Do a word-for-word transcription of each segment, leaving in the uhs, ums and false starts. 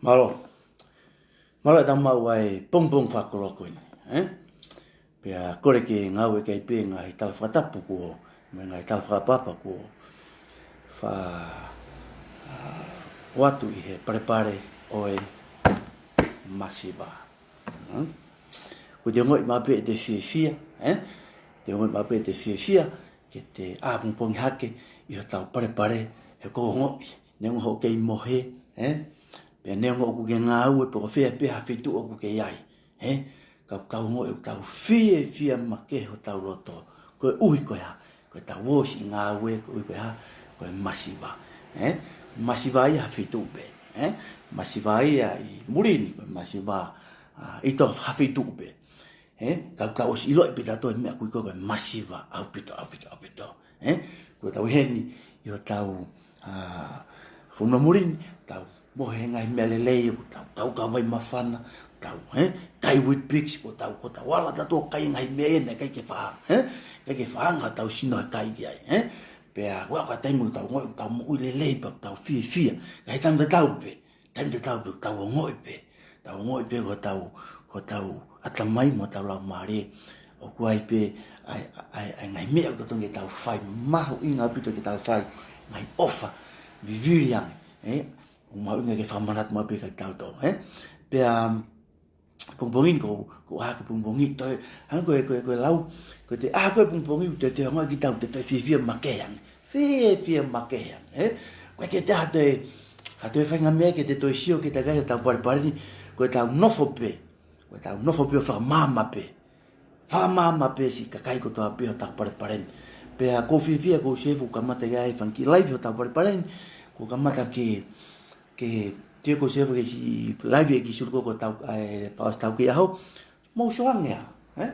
Mālō. Mālō ʻetau maʻu ʻa e pongipongi fakakoloa ko eni, ē? Pea kole ke ngāueʻaki pē ngaahi tala fakatapu kuo, mo e ngaahi tala fakaʻapaʻapa kuo fa-, ʻoatu ʻi he palepale ʻo e masiva. Hmm? Ko te ongoʻi maʻu pē ʻete fiefia, ē? Te ongoʻi maʻu pē ʻete fiefia, ke te ʻā pongipongi hake ʻi hotau palepale he ʻoku ou ongoʻi. Neongo hoʻo kei mohe, ē? Pea neongo ʻoku ke ngāue pe ko fē pē ha feituʻu ʻoku ke ʻi ai, ē? Ka ʻoku tau ongoʻi ʻoku tau fiefia makehe hotau loto. Koeʻuhi ko e hā? Ko ʻetau ō siʻi ngāue, koeʻuhi ko e hā? Ko e masiva, ē? Masiva ia ha feituʻu pē, ē? Masiva ia ʻi muli ni, ko e masiva, ā, ʻi ha feituʻu pē. Ē, ka tau ʻosi ʻiloʻi pē ʻe tautolu e meʻa ko ē ko e masiva ʻaupito, ʻaupito, ʻaupito. Ē, ko ʻetau ʻi heni ʻi hotau, ā, fonua muli ni, tau mohe he ngaahi meʻa lelei, ʻoku tau kaukau vai māfana, tau, ē, kai Weet-Bix, ʻoku tau, ʻoku tau ala tautolu ʻo kai e ngaahi meʻa ʻe ʻikai ke faʻa, ē, ʻikai ke faʻa anga hotau sino he kai ki ai, ē. Pea ʻoku ʻi ai e taimi ʻoku tau ongoʻi ʻoku tau moʻui lelei pea ʻoku tau fiefia, ka ʻi he taimi tatau pē, taimi tatau pē ʻoku tau ongoʻi pē, tau ongoʻi pē ko hotau, ko hotau ʻatamai mo hotau laumālie ʻoku ʻi ai pē ʻa e, ʻa e, ʻa e ngaahi meʻa ʻoku totonu ke tau fai, mahuʻinga ʻaupito ke tau fai, ngaahi ʻofa vivili ange, ē? ʻOku mahuʻinga ke fakamanatu maʻu pē kiate kitautolu, ē? Pea, pongipongi ni ko, ko e ʻaho ko e pongipongi, toe, hangē ko e, ko e, ko e lau, ko e te, ʻaho ko e pongipongi, te, te ongoʻi kitautolu, te, te fiefia makehe ange. Fiefia makehe ange, ē? ʻOku ʻikai ke toe, ha toe faʻahinga meʻa ke te toe sio ki he kakai ʻi hotau palepale ni, ko ʻetau nofo pē, ko ʻetau nofo pē ʻo fakamaama pē. Fakamaama pē siʻi kakai kotoa pē ʻi hotau palepale ni. Pea ʻoku ou fiefia, ʻoku ou sio he ʻoku kamata ia e fanga kiʻi live ʻi hotau palepale ni, ʻoku kamata ke, ke, te ko se fo ke si live ʻe ki sulu ko ko tau, ʻa e fakaʻosi ʻetau kiʻi ʻaho. Mou sio ange ā, ē?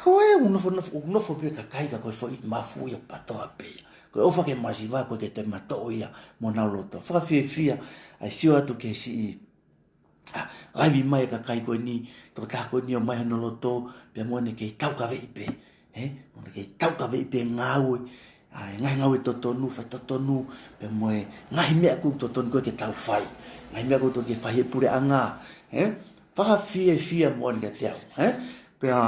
Ko e ʻū nofo, nofo, ʻū nofo pē kakai ka ko e foʻi mafu ia ʻoku patoa pē ia. Ko e ʻofa ki he masiva ʻoku ʻikai ke toe matoʻo ia mei honau loto. Fakafiefia, ʻa e sio atu ki he siʻi, ā, live mai e kakai ko eni, tokotaha ko eni ʻomai hono loto, pea mo ʻene kei taukaveʻi pē, ē? Mo ʻene kei taukaveʻi pē ngāue, ʻa e ngaahi ngāue totonu, fai totonu, pea mo e ngaahi meʻa ʻoku totonu ko ē ke tau fai. Ngaahi meʻa ʻoku totonu ke fai ʻe he puleʻanga, ē? Fakafiefia moʻoni kiate au, ē? Pea,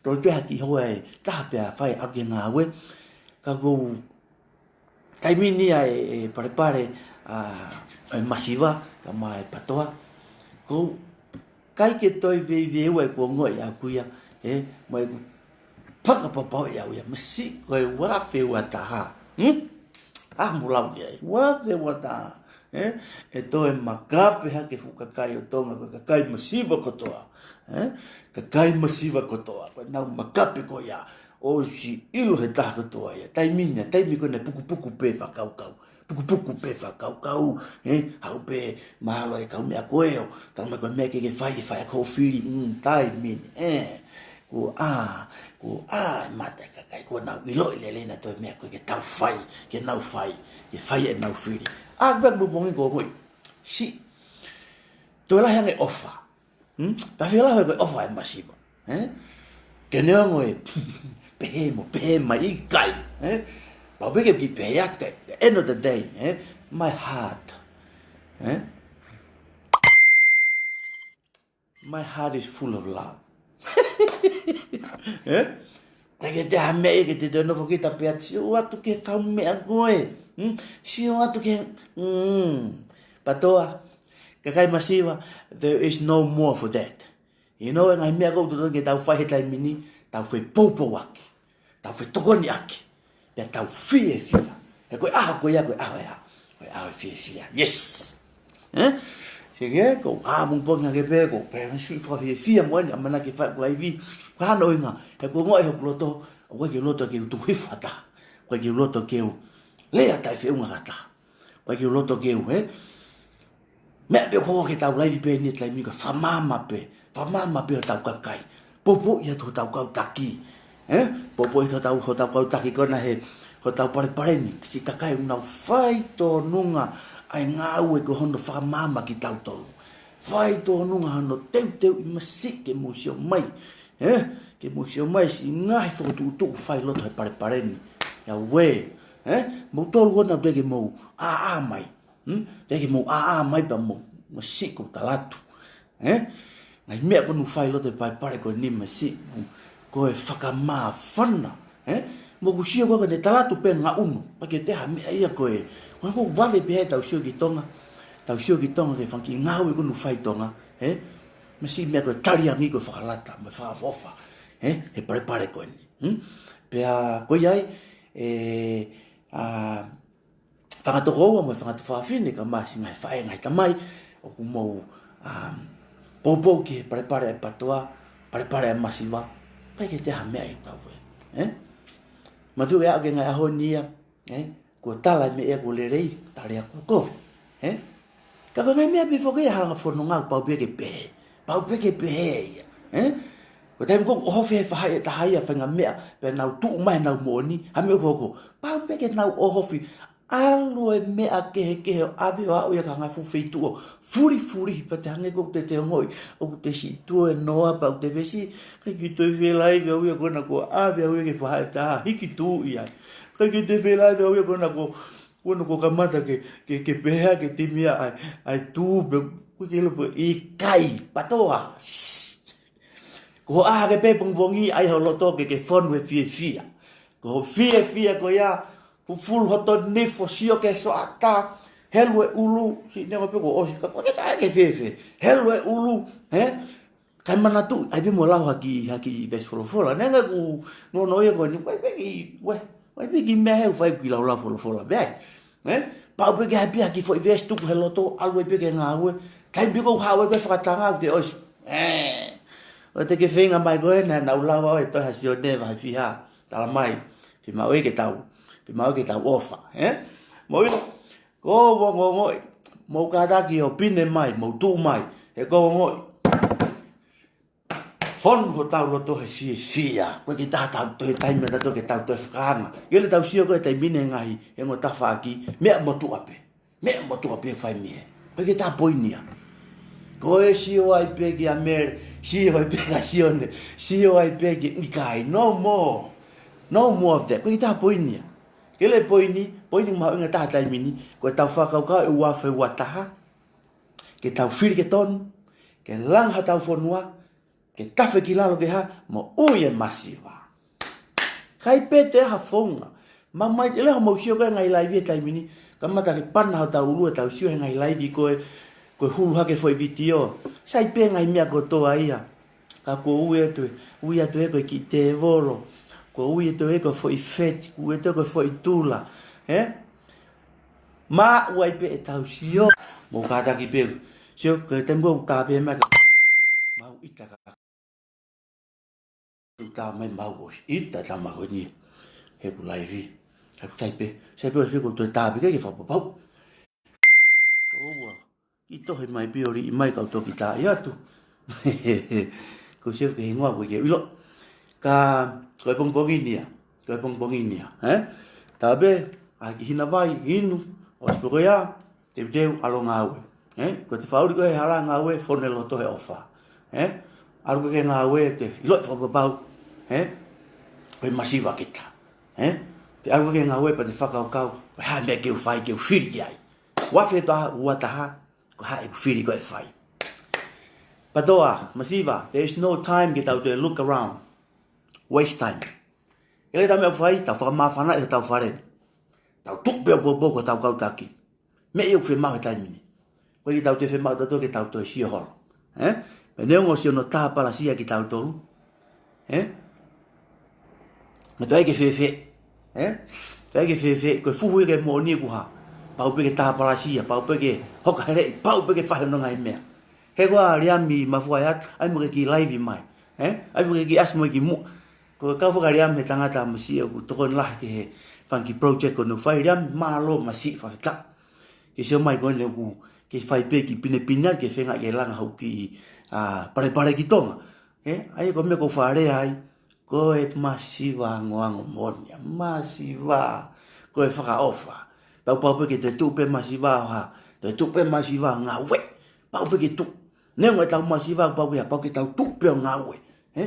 toe pē ha kiʻi hoa ʻe taha pē ʻe fai ʻaki e ngāue, ka ʻoku ou taimi ni ʻa e, e palepale, ā, ʻa e masiva, kae ʻumaʻā e patoa. ʻOku ou ʻikai ke toe veiveiua ʻeku ongoʻi ʻaʻaku ia, ē, mo ʻeku fakapapauʻi ʻaʻaku ia, masiʻi ko e ua afe ua taha. Hmm? ʻA mo lau ia, ua afe ua taha. Ē, ʻe toe makape hake fuʻu kakai ʻo Tonga, ko e kakai masiva kotoa. Ē, kakai masiva kotoa. Ko ʻenau makape ko ia. ʻOsi ʻilo he taha kotoa ia. Taimi ni, taimi ko ē naʻe pukupuku pē fakakaukau. Pukupuku pē fakakaukau. Ē, haʻu pē mahalo e kau meʻa ko ē ʻo tala mai ko e meʻa ke ke fai, ke fai ʻaki hoʻo fili. Mm, taimi ni. Ē, kuo ʻā, kuo ʻā e mata e kakai, kuo nau ʻiloʻi lelei naʻe toe meʻa ko ē ke tau fai, ke nau fai, ke fai ʻenau fili. ʻA, pea mo pongi ko ē. Siʻi, toe lahi ange ʻofa. Hmm? Pea fie lau ē ko e ʻofa ʻa e masiva. Ē? Ke neongo e pehē mo pehē mai ʻikai. Ē? Pau pē ke kiʻi pehē atu ki he end of the day. Ē? My heart. Ē? My heart is full of love. Ē? ʻIkai ke toe ha meʻa ia ke te toe nofo kita pē ʻo sio atu ki he kau meʻa ko ē. Hmm? Sio atu ki he, hmm. Patoa, kakai masiva, there is no more for that. You know, e ngaahi meʻa ʻoku totonu ke tau fai he taimi ni, tau fepōpōʻaki. Tau fetokoniʻaki. Pea tau fiefia. He ko e ʻaho ko ia, ko e ʻaho ē. Ko e ʻaho fiefia. Yes. Ē? Sio ki ai, ʻoku ou ʻā pongipongi hake pē, ʻoku ou pehē ʻoku ou fiefia moʻoni, ʻamanaki ke fai ʻeku live. Ko hono ʻuhinga, he ʻoku ou ongoʻi hoku loto, ʻoku ʻikai ke u loto ke u tuku hifo ha taha. ʻOku ʻikai ke u loto ke u lea taʻefeʻunga ha taha. ʻOku ʻikai ke u loto ke u, ē? Meʻa pē ʻoku hoko ke tau live pē ʻi he taimi ni ka fakamaama pē, fakamaama pē hotau kakai. Poupouʻi atu hotau kau taki. Ē? Poupouʻi atu hotau, hotau kau taki ko ena he hotau palepale ni. Siʻi kakai ʻoku nau fai tōnunga ʻa e ngāue ko hono fakamaama kitautolu. Fai tōnunga hono teuteuʻi masiʻi ke mou sio mai. Ē? Ke mou sio mai siʻi ngaahi fokotuʻutuʻu fai loto he palepale ni. ʻIa ue. Ē? Mou tolu ko ena teʻeki ke mou ʻā mai. Hmm? Teʻeki ke mou ʻā mai pea mou, mou siʻi ko talatu. Ē? Ngaahi meʻa ko eni ʻoku fai loto he palepale ko eni masiʻi. Ko e fakamāfana. Ē? Mou sio ko ē ko eni talatu pē ngaʻunu. Pea ke te ha meʻa ia ko ē. Ko e ko vave pē ʻetau sio ki Tonga. Tau sio ki Tonga ki he fanga kiʻi ngāue ko eni ʻoku fai Tonga. Ē? Masiʻi meʻa ko e taliangi ko e fakalata. Mo e fakaʻofoʻofa. Ē? He palepale ko eni. Hmm? Pea ko ia ai, ē, ʻa, fanga tokoua mo e fanga tuofāfine kae ʻumaʻā siʻi ngaahi faʻē ngaahi tamai, ʻoku mou, um, poupou ki he palepale ʻa e PTOA, palepale ʻa e masiva, ʻikai ke toe ha meʻa ʻi tau ē. Ē? Mātuʻaki ʻa e ngaahi ʻaho ni ia, ē? Kuo tala e meʻa ia kuo lelei, tala ia kuo kovi. Ē? Ka ko e ngaahi meʻa pē foki ia ʻa e hala fononga ʻoku pau pē ke pehē. Pau pē ke pehē ia. Ē? Ko e taimi ko ē ʻoku ʻohofi he faʻahi ʻe taha ia faʻahinga meʻa, pea nau tuʻu mai ʻenau moʻoni, ha meʻa ʻoku hoko. Pau pē ke nau ʻohofi. ʻAlu e meʻa kehekehe ʻo ʻave ʻo aʻu ia ki ha ngaahi fuʻu feituʻu ʻo fulifulihi pea te hangē ko ē ʻoku te, te ongoʻi ʻoku te siʻi tuʻu ʻi noa pea ʻoku te vesi, ʻikai ke toe felaivi au ia ko ena kuo ʻave au ia ki he faʻahi ʻe taha, hiki tuʻu ia. ʻIkai ke toe felaivi au ia ko ena kuo, ko ena kuo kamata ke, ke, ke pehē ke timia ai, ai tuʻu pē, ʻoku ke lopo ʻikai, PTOA. Ko hoʻo ʻā hake pē pongipongi ʻai ho loto ke ke fonu he fiefia. Ko hoʻo fiefia ko ia, fufulu hoto nifo, sio ki he soata, helu e ʻulu, siʻi neongo pē kuo ʻosi, ka ko e taʻe ke fēfē. Helu e ʻulu, ē? Kae manatuʻi, ʻai pē mo lau ha kiʻi, ha kiʻi veesi folofola. Neongo ʻeku noʻonoʻo ia ko eni, ʻai pē kiʻi, ʻai, ʻai pē kiʻi meʻa he ʻoku fai kiʻi laulau folofola pē ai. Ē? Pau pē ke ʻai pē ha kiʻi foʻi veesi tuku he loto, ʻalu ai pē ki he ngāue. Taimi pē ʻoku haʻu ai ko e fakatanga ʻoku te ʻosi. Ē. ʻOua te ke feinga mai ko ē naʻa, naʻa ku lau au ʻe Tohi ʻa Sione vahe fiha. Tala mai. Fiemaʻu ke tau, fiemaʻu ke tau ʻofa. Ē? Mou ʻilo, ko ʻeku ongoʻi, mou kātaki ʻo pine mai, mou tuʻu mai. He ko ʻeku ongoʻi, fonu hotau loto he fiefia. ʻOku ʻikai ke taha tau toe taimi ʻatautolu ke tau toe fakaanga. ʻIo, ʻoku tau sio ko ē he taimi ni he ngaahi, he ongo tafaʻaki, meʻa motuʻa pē. Meʻa motuʻa pē ʻoku fai mei hē. ʻOku ʻikai ke taha poini ia. Ko e sio ai pē kia Mele, sio ai pē kia Sione, sio ai pē kia, ʻikai, no more. No more of that. ʻOku ʻikai ke taha poini ia. Ko e lele poini, poini mahuʻinga taha he taimi ni, ko ʻetau fakakaukau ʻe ua afe ua taha, ke tau fili ke tonu, ke langa hotau fonua, ke tafe ki lalo ke hā, moʻui e masiva. ʻIkai pē toe ha founga. Mamaʻo mai, ʻe lea hoʻomou sio ko ē he ngaahi laivi he taimi ni, kamata ke pana hotau ʻulu ʻetau sio he ngaahi laivi ko ē, ko e hulu hake foʻi vitiō. Sai pē ngaahi meʻa kotoa ia. Ka kuo ui atu ē, ui atu ē ko e kiʻi tēvolo. Kuo ui atu ē ko e foʻi feti, kuo ui atu ē ko e foʻi tula. Ē? Maʻu ai pē ʻetau sio. Mou kātaki pē. Sio, ko e taimi ʻoku tā pē mai ka. Mau ʻita ka. ʻIta mai mau ʻosi. ʻIta tā mai ko eni. He ʻoku laivi. He ʻoku sai pē. Sai pē ʻosi pē ko e toe tā pē ke fakapapau. Ko ua. Kiʻi tohi mai pē ʻo liʻi mai kau toki tā atu. Ko e sio ki he hingoa ʻoku ʻikai ke u ʻilo. Ka, ko e pongipongi ni ia. Ko e pongipongi ni ia, ē? Tā pē, ʻai ki hina vai, inu, ʻosi pē ko ia, teuteu, ʻalu ngāue. Ē? Ko e te faʻa ʻuli ko ē he hala ngāue, fonu e loto he ʻofa. Ē? ʻAlu ko ē ki he ngāue, te ʻiloʻi fakapapau. Ē? Ko e masiva kita. Ē? Te ʻalu ko ē ki he ngāue, pea te fakakaukau, ko e hā e meʻa ke u fai, ke u fili ki ai. Ua afe taha, ua taha, ko e hā ʻeku fili ko ē ʻe fai. PTOA, masiva, there is no time ke tau toe look around. Waste time. ʻIkai ke ʻi ai ha meʻa ʻoku fai, tau fakamāfanaʻi hotau fale. Tau tuʻu pē ʻo poupou ko hotau kau taki. Meʻa ia ʻoku fiemaʻu he taimi ni. ʻOku ʻikai ke tau toe fiemaʻu tautolu ke tau toe sio holo. Ē? Pea neongo siʻono tāpalasia kitautolu. Ē? Mo toe ʻai ke fēfē. Ē? Toe ʻai ke fēfē, ko e fuhu ia ki he moʻoni ʻoku hā. Pau pē ke tāpalasia, pau pē ke hoka heleʻi, pau pē ke fai hono ngaahi meʻa. He ko ā Liami Mafuaʻiata, ʻai mo ke kiʻi laivi mai. Ē? ʻAi mo ke kiʻi ʻasi mo e kiʻi muʻa. Ko e kau faka-Liami he tangata masiʻi ʻoku tokoni lahi ki he fanga kiʻi project ko eni ʻoku fai Liami, mālō masiʻi fakafetaʻi. Ke sio mai ko eni ʻoku ke fai pē kiʻi pinepine ke feinga ke langa hoku kiʻi, ā, palepale ki Tonga. Ē, ʻa ia ko e meʻa ʻoku ou fakalea ai, ko e masiva angoango moʻoni ia, masiva, ko e fakaʻofa. Pau pau pē ke toe tuʻu pē masiva ʻo hā, toe tuʻu pē masiva ʻo ngāue. Pau pē ke tuʻu. Neongo ʻetau masiva, pau ke, pau ke tau tuʻu pē ʻo ngāue. Ē?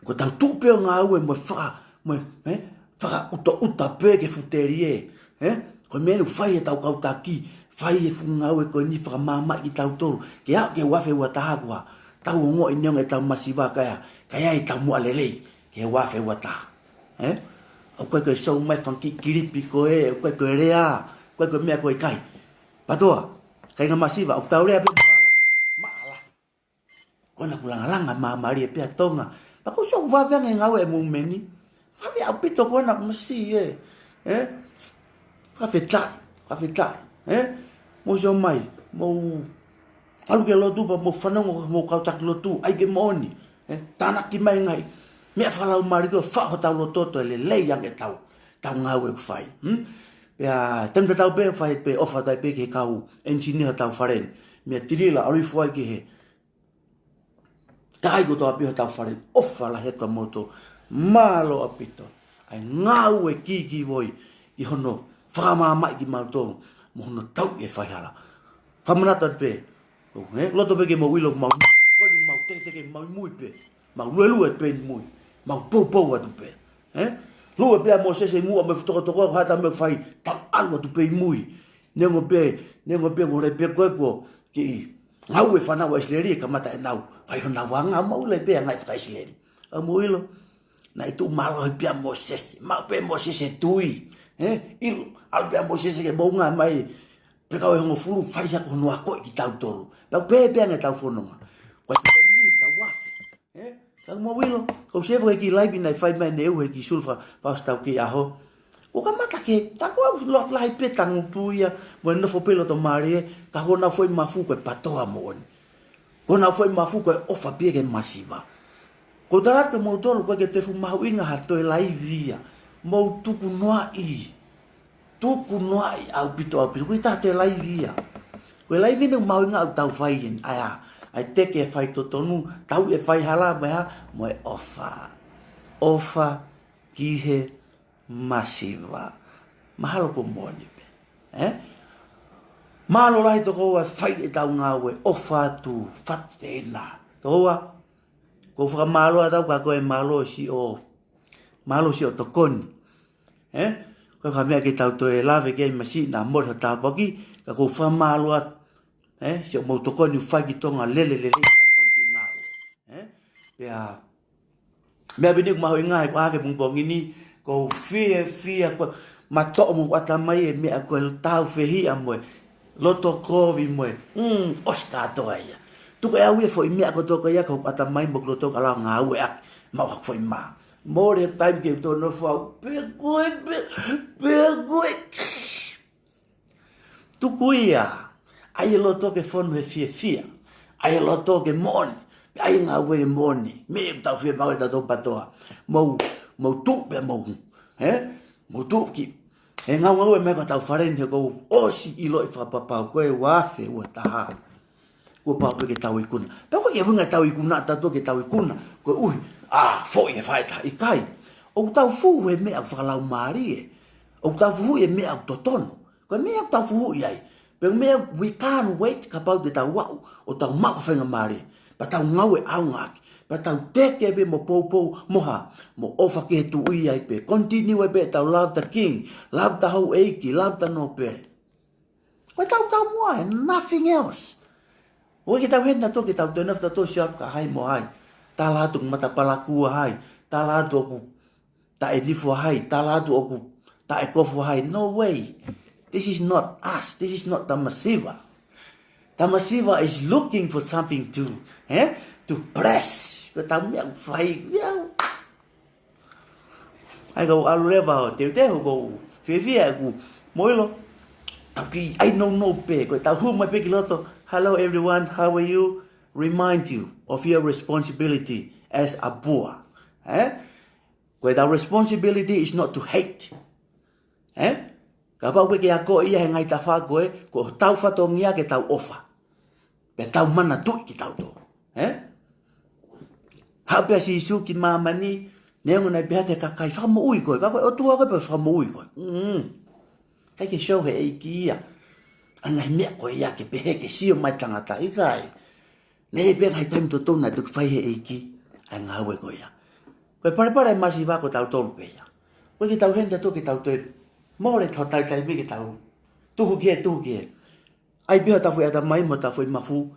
Ko ʻetau tuʻu pē ʻo ngāue mo e faka, mo e, ē? fakaʻutaʻuta pē ke fuʻu telie, ē? Ko e meʻa eni ʻoku fai ʻe he tau kau taki, fai e fuʻu ngāue ko eni fakamāmaʻi kitautolu, ke aʻu ki he ua afe ua taha kuo tau ongoʻi neongo ʻetau masiva ka ʻi ai, ka ʻi ai ʻetau muʻa lelei, ki he ua afe ua taha, ē? ʻOku ʻikai ko e sio mai fanga kiʻi kilipi ko ē, ʻoku ʻikai ko e lea, ʻoku ʻikai ko e meʻa ko e kai. Patoa, kāinga masiva, ʻoku tau lea pē maʻala. Maʻala. Ko ena ʻoku langalanga māmālie pē ʻa Tonga. Pea ʻoku ou sio ʻoku vave ange e ngāue ʻa e movement ni. Vave ʻaupito ko ena ʻoku masiʻi ē. Ē? Fakafetaʻi, fakafetaʻi. Ē? Mou sio mai, mou ʻalu ki he lotu pea mou fanongo, mou kau taki lotu, ʻai ke moʻoni. Ē? Tānaki mai e ngaahi meʻa fakalaumālie ko e faʻo hotau loto ʻo toe lelei ange ʻetau, ʻetau ngāue ʻoku fai. Hmm? Pea, taimi tatau pē, fai pē ʻofa atu pē ki he kau engineer hotau fale ni. Meʻa tilila, ʻalu hifo ai ki he kakai kotoa pē hotau fale, ʻofa lahi atu kia moutolu. Mālō ʻaupito. ʻA e ngāue kīkīvoi ki hono fakamāmaʻi kimautolu mo hono tauʻi e faihala. Fakamanatu atu pē, ʻo, ē, loto pē ke mou ʻilo ʻoku mau, ʻoku mau teitei ke mau ʻi mui pē. Mau luelue pē ʻi mui. Mau poupou atu pē. Ē? Lue pē ʻa Mōsese ʻi muʻa mo e fuʻu tokotoko, ko e hā ʻetau meʻa ʻoku fai, tau ʻalu atu pē ʻi mui. Neongo pē, neongo pē ko e lea pē ko ē ko e kiʻi ngāue fānau ʻa ʻIsileli, kamata ʻenau fai honau anga, mau lea pē ʻa e ngaahi faka-ʻIsileli. ʻOku mou ʻilo, naʻe tuʻu mālohi pē ʻa Mōsese, maʻu pē ʻe Mōsese e tui. Ē? ʻIlo, ʻalu pē ʻa Mōsese ki he moʻunga mai, pea kau ʻe hongofulu, fai hake hono akoʻi kitautolu. Pea pehē pē ange ʻetau fononga. Ko e taimi ni, tau afe. Ē? Ka ʻoku mou ʻilo, ʻoku ou sio ki he kiʻi live naʻe fai mai ʻaneuhu ʻe he kiʻi sulu fa-, fakaʻosi ʻetau kiʻi ʻaho. Kuo kamata ke, tā ko au lot lahi pē tangutu ia, mo e nofo pē loto mālie, ka ko honau foʻi mafu ko e patoa moʻoni. Ko honau foʻi mafu ko e ʻofa pē ki he masiva. ʻOku ou tala atu kia moutolu, ʻoku ʻikai ke toe fuʻu mahuʻinga ha toe live ia. Mou tukunoaʻi. Tukunoaʻi ʻaupito, ʻaupito. ʻOku ʻikai ke toe live ia. Ko e live eni ʻoku mahuʻinga ʻoku tau fai eni. ʻA ia, ʻa e teke e faitotonu, tauʻi e faihala, mo e hā, mo e ʻofa. ʻOfa ki he masiva. Mahalo kuo moʻoni pē. Ē? Mālō lahi tokoua e fai ʻetau ngāue, ʻofa atu, fatena. Tokoua, ʻoku ou fakamālō atu au ka ko e mālō siʻo, mālō siʻo tokoni. Ē? Ko e hā e meʻa ke tau toe lave ki ai masiʻi naʻa mole ha tāpuaki, ka ʻoku ou fakamālō atu. Ē? Siʻo mou tokoni ʻoku fai ki Tonga lele lele ʻetau fanga kiʻi ngāue. Ē? Pea, meʻa pē eni ʻoku mahuʻinga he kuo ʻā hake e pongipongi ni, ʻoku ou fiefia, ʻoku ou matoʻo mo ʻatamai e meʻa ko e tāufehiʻa mo e loto kovi mo e, mm, ʻosi kātoa ia. Tuku ʻe au ia e foʻi meʻa kotoa ko ia ki hoku ʻatamai mo hoku loto ka lava ngāueʻaki, maʻu haku foʻi mā. Mole e taimi ke u toe nofo au, pea ko e, pea, pea ko e. Tuku ia, ʻai e loto ke fonu he fiefia, ʻai e loto ke moʻoni, ʻai e ngāue ke moʻoni, meʻa ʻoku tau fiemaʻu ʻe tautolu patoa. Mou, mou tuʻu pē mou, ē? Mou tuʻu ki he ngaungaue mai ko ē ʻetau fale ni he ʻoku ou ʻosi ʻiloʻi fakapapau ko e ua afe ua taha. Kuo pau pē ke tau ikuna. Pea ʻoku ʻikai ke ʻuhinga ʻetau ikuna ʻatautolu ke tau ikuna koeʻuhi, ʻa, foʻi e faʻahitaʻi, ʻikai. ʻOku tau fuhu he meʻa ʻoku fakalaumālie. ʻOku tau fuhu he meʻa ʻoku totonu. Ko e meʻa ʻoku tau fuhu ai. Pea meʻa we can't wait kapau te tau aʻu ʻo tau maʻu ha faingamālie. Pea tau ngāue ʻaonga ʻaki. Pea tau teke pē mo poupou mo hā, mo ʻofa ki he Tuʻi ai pē. Continue ai pē ʻetau love the King, love the houʻeiki, love the nōpele. Ko e tau tau muʻa, nothing else. ʻOku ʻikai ke tau heni ʻatautolu ke tau toe nofo ʻatautolu ʻo sio atu kia hai mo hai. Tala atu ʻoku matapalakū ʻa hai. Tala atu ʻoku taʻenifo ʻa hai. Tala atu ʻoku taʻekofu ʻa hai. No way. This is not us. This is not Tamasiva. Tamasiva is looking for something to, eh, to bless. Ko e tau meʻa ʻoku fai, ia. ʻAi kau ʻalu leva ʻo teuteu, ʻoku ou fiefia ʻeku mou ʻilo. Tau kiʻi ʻai nounou pē, ko e tau hū mai pē ki loto. "Hello everyone, how are you?" Remind you of your responsibility as a pua. Eh? Ko e tau responsibility is not to hate. Eh? Kapau ʻoku ke ako ia he ngaahi tafaʻaki ko ē, ko hotau fatongia ke tau ʻofa. Pea tau manatuʻi kitautolu. Eh? Haʻu pē ʻa Sīsū ki māmani, neongo naʻe pehē atu ʻe he kakai, "Fakamoʻui koe, ka ko e ʻOtua koe pea fakamoʻui koe." Mm. ʻIkai ke show he ʻEiki ia ʻa e ngaahi meʻa ko ia ke pehē ke sio mai tangata, ʻikai. Naʻe ʻi ai pē ngaahi taimi totonu naʻe toki fai he ʻEiki ʻa e ngāue ko ia. Ko e palepale masiva ko tautolu pē ia. Ko Ke tau heni tautolu ke tau toe mole hotau taimi ke tau tuhu ki hē, tuhu ki hē. ʻAi pē hotau foʻi ʻatamai mo hotau foʻi mafu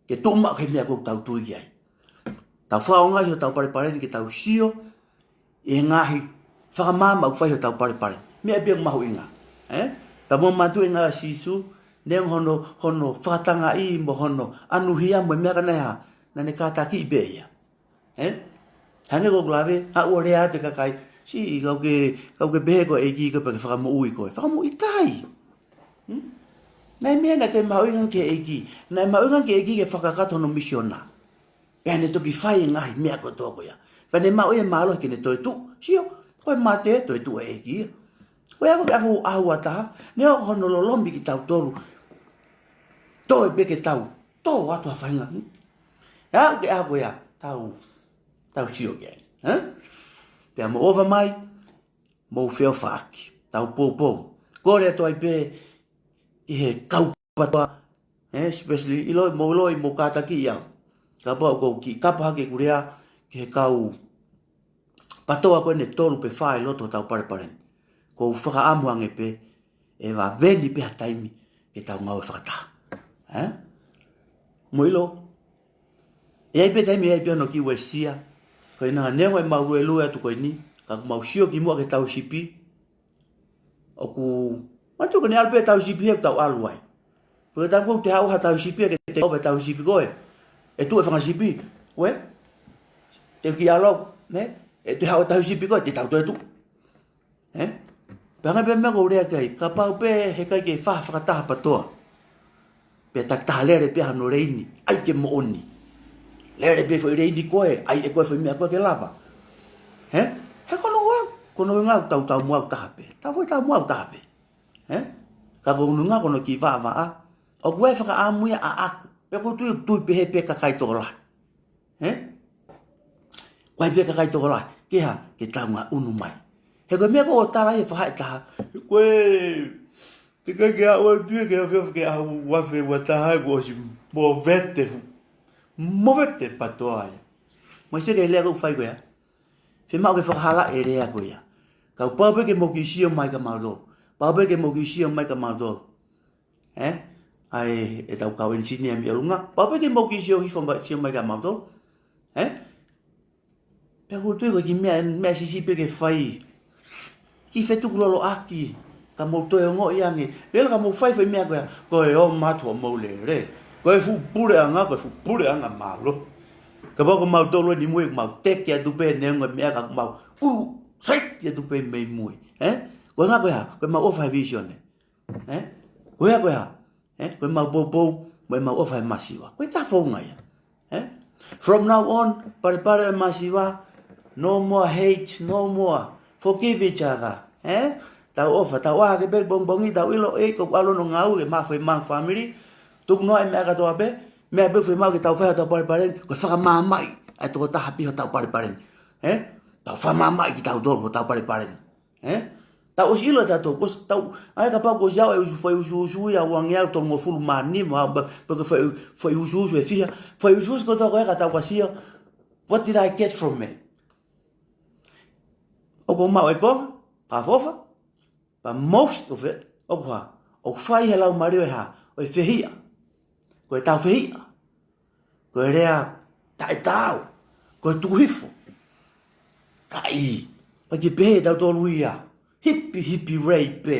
ke tuʻu maʻu he meʻa ʻoku tau tui ki ai. Tau fakaʻaongaʻi hotau palepale ni ke tau sio ʻi he ngaahi fakamaama ʻoku fai hotau palepale. Meʻa pē ʻoku mahuʻinga. Ē? Tau mou manatuʻi e ngāue ʻa Sīsū, neongo hono, hono fakatangaʻi mo hono ʻanuhia mo e meʻa ko ena, naʻa ne kātakiʻi pē ia. Ē? Hangē ko ʻeku lave, ʻa ʻoua ʻe lea atu e kakai, siʻi kau ke, kau ke pehē ko e ʻEiki ko e pē ke fakamoʻui koe. Fakamoʻui, ʻikai. Hmm? Naʻe meʻa naʻe mahuʻinga ki he ʻEiki. Naʻe mahuʻinga ki he ʻEiki ke fakakakato hono misiona. Pea ne toki fai e ngaahi meʻa kotoa ko ia. Pea ne maʻu e mālohi ke ne toetuʻu. Sio, ko e mate, toetuʻu e ʻEiki ia. Ko ia ko e ʻaho, ʻaho ua taha, neongo hono lolomi kitautolu. Toe pē ke tau, tō atu ha faʻahinga. Hmm? ʻE aʻu ki he ʻaho ko ia, tau, tau sio ki ai. Ē? Pea mou ʻofa mai, mou feʻofaʻaki, tau poupou. Kole atu ai pē ki he kau PATOA, ē, especially, ʻiloʻi, mou ʻiloʻi, mou kātakiʻi au. Kapau ʻoku ou kiʻi kapa hake ʻeku lea ki he kau PATOA ko eni ʻe tolu pe fā ʻi loto hotau palepale ni. ʻOku ou fakaʻamu ange pē ʻe vave ni pē ha taimi ke tau ngāue fakataha. Ē? Mou ʻilo, ʻe ʻi ai pē taimi, ʻe ʻi ai pē hono kiʻi uesia. Ko ia neongo ʻemau luelue atu ko eni, ka ʻoku mau sio ki muʻa ki he tauhisipi. ʻOku, manatuʻi ko eni ʻalu pē tauhisipi he ʻoku tau ʻalu ai. Pea taimi ʻoku te haʻu ha tauhisipi ke te ʻave tauhisipi ko ē, ʻe tuʻu e fanga sipi. Uē? Te u kiʻi ʻalu au, nē? ʻE te haʻu e tauhisipi ko ē, te tau toe tuʻu. Ē? Pea hangē pē meʻa ʻoku ou lea ki ai, kapau pē heʻikai ke fai ha fakataha PATOA, pea takitaha lele pē hano leini, ʻai ke moʻoni. Lele pē foʻi leini ko ē, ʻai ʻe koe foʻi meʻa ko ē ke lava. Ē? He ko hono ʻuhinga, ko hono ʻuhinga ʻoku tau taumuʻa taha pē. Tau foʻi taumuʻa taha pē. Ē? Ka ko hono ʻuhinga ko hono kiʻi vaʻavaʻa, ʻoku ʻi ai e fakaʻamu ia ʻaʻaku. Pea ʻoku ou tui, tui pehē pē kakai tokolahi. Ē? ʻOku ʻi ai pē kakai tokolahi ke hā, ke tau ngaʻunu mai. He ko e meʻa ko ē ʻoku tala ʻe he faʻahi ʻe taha, ko e, teʻeki ke aʻu atu ia ke ofiofi ke ʻaho ua afe ua taha kuo ʻosi movete fu-, movete PATOA ia. Mou sio ki he lea ʻoku ou fai ko ia. Fiemaʻu ke fakahalaʻi e lea ko ia. Kapau pē ke mou kiʻi sio mai kia mautolu. Pau pē ke mou kiʻi sio mai kia mautolu. Ē? ʻAi, ʻetau kau engineer mei ʻolunga. Pau pē ke mou kiʻi sio hifo mai, sio mai kia mautolu. Ē? Pea ʻoku ou tui ko e kiʻi meʻa, meʻa siʻisiʻi pē ke fai. Kiʻi fetukuloloʻaki. Ka mou toe ongoʻi ange. Lele ka mou fai foʻi meʻa ko ia. Ko e ō mai atu hoʻomou lele. Ko e fuʻu puleʻanga, ko e fuʻu puleʻanga mālohi. Kapau ko mautolu eni mui, mau teke atu pē neongo e meʻa ka mau ʻulu, saiti atu pē mei mui. Ē? Ko e ʻuhinga ko e hā, ko ʻemau ʻofa he vision ē. Ē? Ko e hā, ko e hā. Ē? Ko ʻemau poupou, mo ʻemau ʻofa he masiva. Ko e taha founga ia. Ē? From now on, palepale e masiva, no more hate, no more. Forgive each other. Ē? Tau ʻofa, tau ʻā hake pē pongipongi, tau ʻilo ē, ko e ʻalu hono ngāue, ke maʻu foʻi maʻu family. Tuku noa e meʻa kātoa pē, meʻa pē ʻoku fiemaʻu ke tau fai hotau palepale ni, ko e fakamaamaʻi ʻa e tokotaha pē hotau palepale ni. Ē? Tau fakamaamaʻi kitautolu hotau palepale ni. Ē? Tau ʻosi ʻilo ʻe tautolu, kuo ʻosi tau, ʻai kapau kuo ʻosi aʻu e usu, foʻi usuusu ia ʻe uangeau tolungofulu mā nima, pe, pe ko e foʻi, foʻi usuusu ʻe fiha, foʻi usuusu kotoa ko ē ka tau ka sio, what did I get from it? ʻOku ou maʻu e konga, ka fofa, but most of it, ʻoku hā, ʻoku fai he laumālie ʻo e hā, ʻo e fehiʻa. Ko e tau fehiʻa. Ko e lea taʻetaau. Ko e tuku hifo. Kaʻi, ʻoku ʻikai ke pehē ʻe tautolu ia. Hipi, hipi rei pē.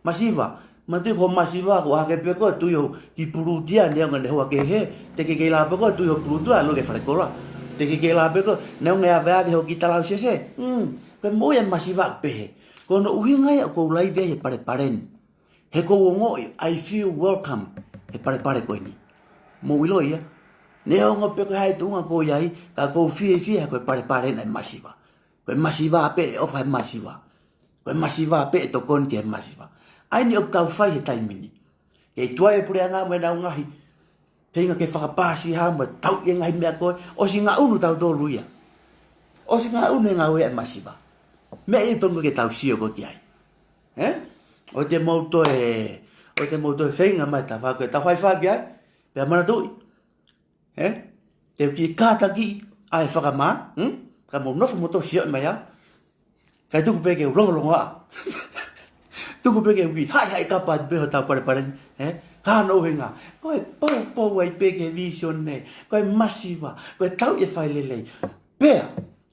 Masiva. Manatuʻi ko e masiva, ko e ʻā hake pē koe, tui ho kiʻi pulutia, neongo ʻene hoa kehe. Teʻeki ke lava pē koe, tui ho pulutia, ʻalu ki he fale kola. Teʻeki ke lava pē koe, neongo ʻene aveave ho kiʻi talau sese. Mm, ko e moʻui e masiva pehē. Ko hono ʻuhinga ia ʻoku ou laivi ai he palepale ni. He ʻoku ou ongoʻi, I feel welcome he palepale ko eni. Mou ʻilo ia. Neongo pe ko e hā e tuʻunga ʻoku ou ʻi ai, ka ʻoku ou fiefia he ko e palepale ena e masiva. Ko e masiva pē ʻe ʻofa he masiva. Ko e masiva pē ʻe tokoni ki he masiva. ʻA eni ʻoku tau fai he taimi ni. Kei tuai e puleʻanga mo ʻenau ngaahi feinga ke fakapāsiha mo tauʻi e ngaahi meʻa ko ē, ʻosi ngaʻunu tautolu ia. ʻOsi ngaʻunu e ngāue ʻa e masiva. Meʻa ia ʻoku totonu ke tau sio ko ē ki ai. Ē? ʻOua te mou toe, ʻoua te mou toe feinga mai ta fa ko e ta fai fa ki ai. Pea manatuʻi. Ē? Te u kiʻi kātakiʻi ʻa e fakamā, hmm? Ka mou nofo mo tau sio mai ia. Kae tuku pē ke u longolongoaʻa. Tuku pē ke u kiʻi haʻihaʻi kapa atu pē hotau palepale ni, ē? Ka ʻi hono ʻuhinga, ko e poupou ai pē ki he vīsone, ko e masiva, ko e tauʻi e fai lelei. Pea,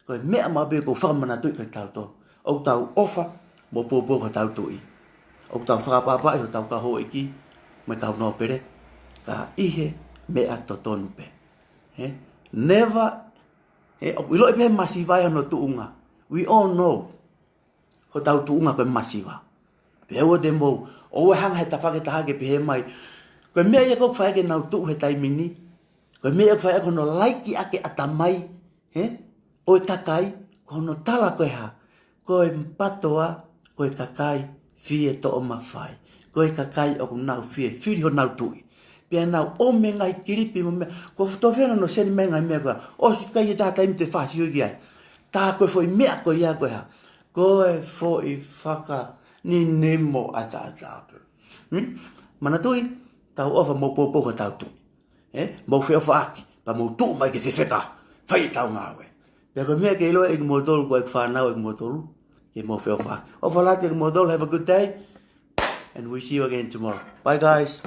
ko e meʻa maʻu pē ʻoku ou fakamanatuʻi kiate kitautolu, ʻoku tau ʻofa mo poupou ki hotau tuʻi. ʻOku tau fakaʻapaʻapaʻi hotau kau houʻeiki mo e kau nōpele, ka ʻi he meʻa totonu pē. Ē? Never, ē, ʻoku ʻiloʻi pē masiva ʻi hono tuʻunga. We all know hotau tuʻunga ko e masiva. Pea ʻoua te mou, ʻoua ʻe hanga he tafaʻaki ʻe taha ke pehē mai, ko e meʻa ia ʻoku fai ke nau tuʻu he taimi ni. Ko e meʻa ʻoku fai ko hono laiki ʻaki e ʻatamai, ē, ʻo e kakai, ko hono tala ko e hā? Ko e PTOA, ko e kakai fie toʻo mafai. Ko e kakai ʻoku nau fie fili honau tuʻi. Pea nau ʻomai e ngaahi kilipi mo e meʻa, ko e fuʻu tō fena no seni mai e ngaahi meʻa ko ia. ʻOsi kai e taha taimi te fāsio ki ai. Tā ko e foʻi meʻa ko ia ko e hā? Ko e foʻi fakaninimo ʻataʻatā pē. Hmm? Manatuʻi, tau ʻofa mo poupou ki hotau tuʻi. Ē? Mou feʻofaʻaki, pea mou tuʻu mai ke fefeka, fai ʻetau ngāue. Pea ko e meʻa ke ʻiloʻi ʻe kimoutolu, ko e fānau ʻe kimoutolu, ke mou feʻofaʻaki. ʻOfa lahi kiate kimoutolu, have a good day, and we see you again tomorrow. Bye, guys.